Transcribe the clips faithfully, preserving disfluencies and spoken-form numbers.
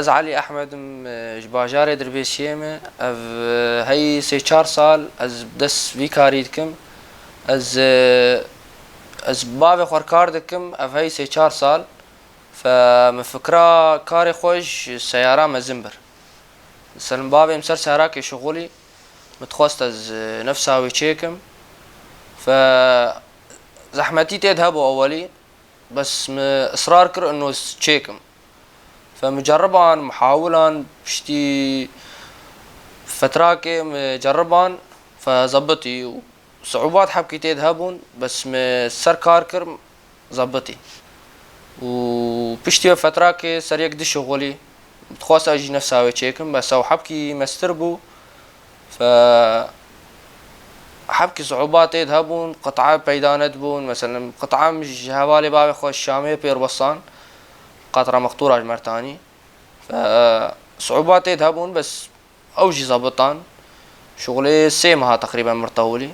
Ez Elî Ehmed im, e, ji bajarê Dirbêsiyê me. Ev, e, hey sê çar sal ez bi dest vî karî dikim. Ez, e, ez bi bavê xwe kar dikim, ev hey sê çar sal. Fe min fikra karê xwe ji seyara mezin bir. Mesela bavê min ser seyarakê şixulî, min dixwest ez, e, nefsa wê çêkim. Fe zehmetî tê de hebû ewelî, bes min israr kir ino ez çêkim. Fe min ceriban, muhawilan, piştî fetrakê min ceriban, fe zebitî û siûbat hebkî tê de hebûn, bes min ser kar kir, zebitî. Û piştî wê fetrakê ser yek dişixulî, dixwest ez jî nefsa wê çêkim, bes ew hebkî mestir bû. Fe hebkî siûbat tê de hebûn, qit'a peyda nedibûn, meselen qit'a min ji hevalê bavê xwe Şamê pêr westan, qatra mextûra ji me re tanî. Fe siûbat tê de hebûn, bes ew jî zebitan. Şixulê sê meha teqrîben min re tewilî.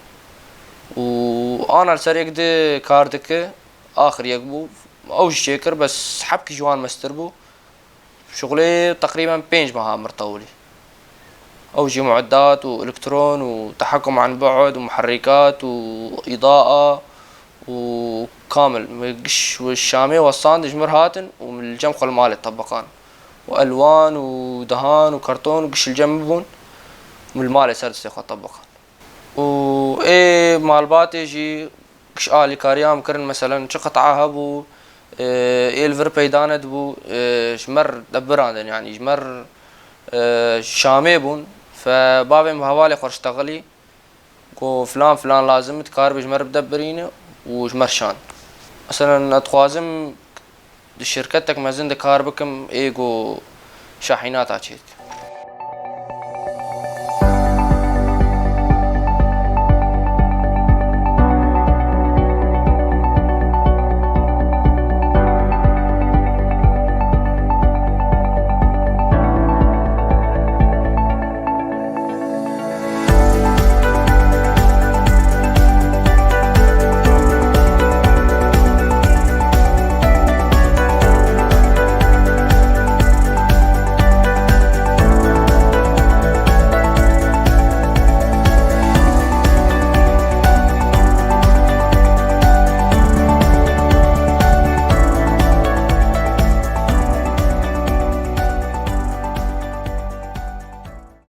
Û ana li ser yek di kar dike, axir yek bû. Ew jî çêkir, bes hebkî ji wan mestir bû. Şixulê teqrîben pênc meha min re tewilî. Ew jî mueddat û elektron û tehekum an bu'd û muherrîkat û îdaa û kamil. Min giş wi Şamê wesand ji mir hatin û min li cem xwe li malê tebiqan. Û elwan û dehan û karton giş li cem min bûn. Min li malê ser destê xwe tebiqan. Û ê malbatê jî giş alîkariya min kirin, meselen çi qit'a hebû, e, ê li vir peyda nedibû, e, ji me re debirandin, yanî ji me re, e, Şamê bûn. Fe bavê min bi hevalê xwe re ştexilî, got filan filan lazim e, dikaribî ji me re bidebirîne û ji me re şand. Meselen ez dixwazim di şirketek mezin de kar bikim, ê got şahînata çêdikim.